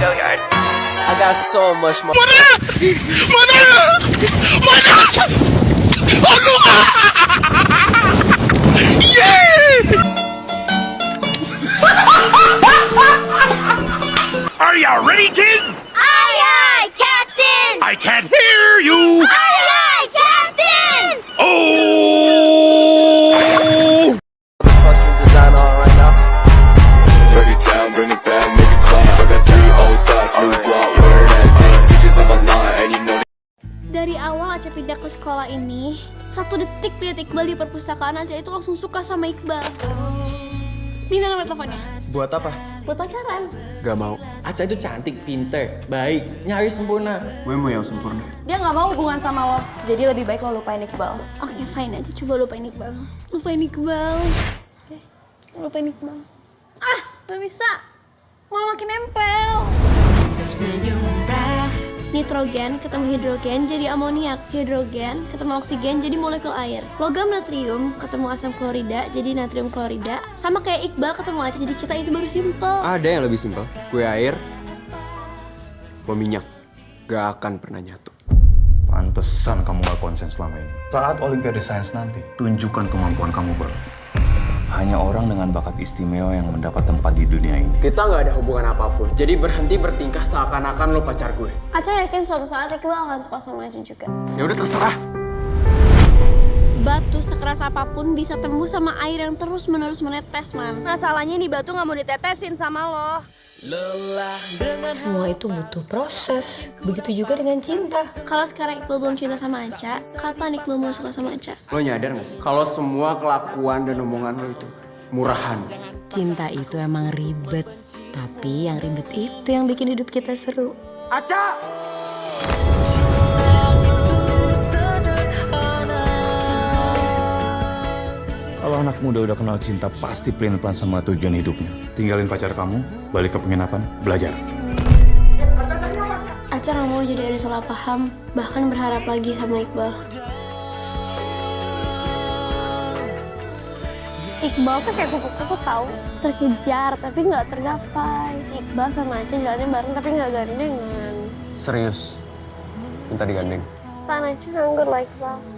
Schoolyard. I got so much more. Mana! Mana! Ano ka? Yeah! Are you ready, kids? Aye, aye, Captain! I can't hear you! Aye, aye, Captain! Oh! Fucking design on right now. Break it down, bring it back, make it clap. I got three old thoughts, new guap, wear that thing. Bitches on my line, and you know Dari awal Aca pindah ke sekolah ini, satu detik lihat Iqbal di perpustakaan, Aca itu langsung suka sama Iqbal. Minta nomor teleponnya. Buat apa? Buat pacaran. Gak mau. Aca itu cantik, pinter, baik, nyaris sempurna. Gue mau yang sempurna. Dia nggak mau hubungan sama lo. Jadi lebih baik lo lupain Iqbal. Oke, fine aja. Coba lupain Iqbal. Lupain Iqbal. Oke, lupain Iqbal. Ah, gak bisa. Malah makin nempel. Nitrogen ketemu hidrogen jadi amoniak. Hidrogen ketemu oksigen jadi molekul air. Logam natrium ketemu asam klorida jadi natrium klorida. Sama kayak Iqbal ketemu Aca, jadi kita itu baru simple. Ada yang lebih simpel. Gue air, gue minyak. Gak akan pernah nyatu. Pantesan kamu gak konsen selama ini. Saat Olimpiade Sains nanti, tunjukkan kemampuan kamu, Bro. Hanya orang dengan bakat istimewa yang mendapat tempat di dunia ini. Kita nggak ada hubungan apapun. Jadi berhenti bertingkah seakan-akan lo pacar gue. Aca yakin suatu saat Iqbal akan suka sama Aca juga. Ya udah, terserah. Batu sekeras apapun bisa tembus sama air yang terus-menerus menetes, Man. Masalahnya nih batu nggak mau ditetesin sama lo. Semua itu butuh proses. Begitu juga dengan cinta. Kalau sekarang Iqbal belum cinta sama Aca, kapan Iqbal mau suka sama Aca? Lo nyadar gak sih? Kalau semua kelakuan dan omongan lo itu murahan. Cinta itu emang ribet. Tapi yang ribet itu yang bikin hidup kita seru. Aca! Kalau anak muda udah kenal cinta, pasti plin-plan sama tujuan hidupnya. Tinggalin pacar kamu, balik ke penginapan, belajar. Aca gak mau jadi ada salah paham, bahkan berharap lagi sama Iqbal. Iqbal tuh kayak kupu-kupu tahu, terkejar tapi nggak tergapai. Iqbal sama Aca jalannya bareng tapi nggak gandengan. Serius? Minta digandeng. Tangan Aca nganggur lah, Iqbal.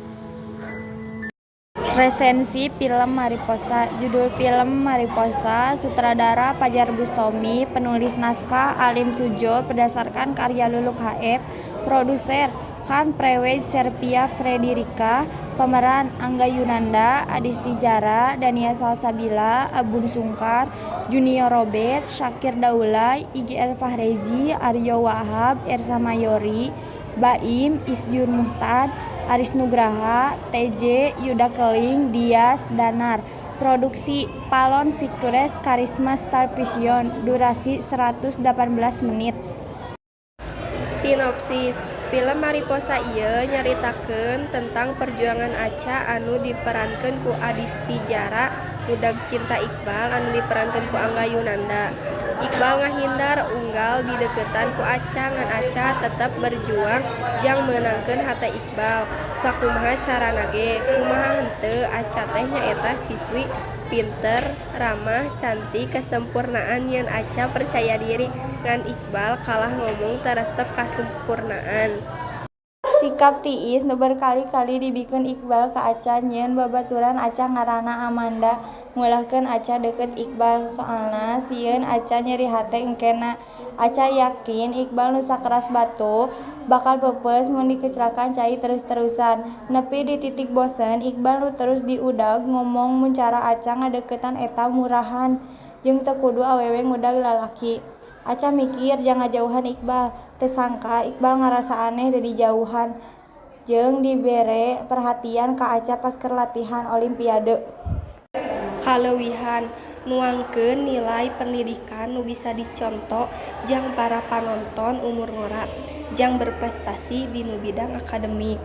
Resensi film Mariposa. Judul film Mariposa, sutradara Pajar Bustomi, penulis naskah Alim Sujo berdasarkan karya Luluk HF, produser Kan Prewed Servia Frederika, pemeran Angga Yunanda, Adisti Jara, Dania Salsabila, Abun Sungkar, Junior Robert, Syakir Daulay, IGL Fahrezi, Aryo Wahab, Ersa Mayori, Baim, Isyur Muhtad, Aris Nugraha, TJ, Yuda Keling, Dias, Danar. Produksi Palon Pictures Karisma Star Vision, durasi 118 menit. Sinopsis film Mariposa ieu nyaritakeun tentang perjuangan Aca anu diperankeun ku Adisti Jara ngudag cinta Iqbal anu diperankeun ku Angga Yunanda. Iqbal ngahindar unggal dideukeutan ku Aca, ngan Aca tetep berjuang jang meunangkeun hate Iqbal sakumaha carana ge. Kumaha henteu, Aca teh nyaeta siswi pinter, ramah, cantik, kesempurnaan nyieun Aca percaya diri, ngan Iqbal kalah ngomong teu resep kasumpurnaan. Sikap tiis nu berkali-kali dibikeun Iqbal ka Aca nyieun babaturan Aca ngaranna Amanda ngulahkeun Aca deukeut Iqbal, soalna sieun Aca nyeri hate engkena. Aca yakin Iqbal nu sakeras batu bakal peupeus mun dikeclakan cai terus-terusan. Nepi di titik bosen Iqbal nu terus diudag ngomong mun cara Aca ngadeuketan eta murahan jeung teu kudu awewe ngudag lalaki. Aca mikir jang ngajauhan Iqbal, teu sangka Iqbal ngarasa aneh da dijauhan jeung dibere perhatian ka Aca pas keur latihan olimpiade. Kaleuwihan nuangkeun nilai pendidikan nu bisa diconto jang para panonton umur ngora jang berprestasi dinu bidang akademik.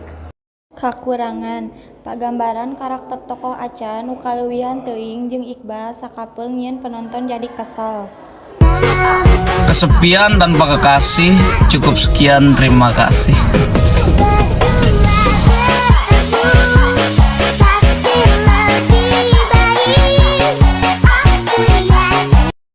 Kakurangan: Pagambaran karakter tokoh Aca nu kaleuwihan teuing jeung Iqbal sakapeung nyieun penonton jadi kesel. Kesepian tanpa kekasih, cukup sekian, terima kasih.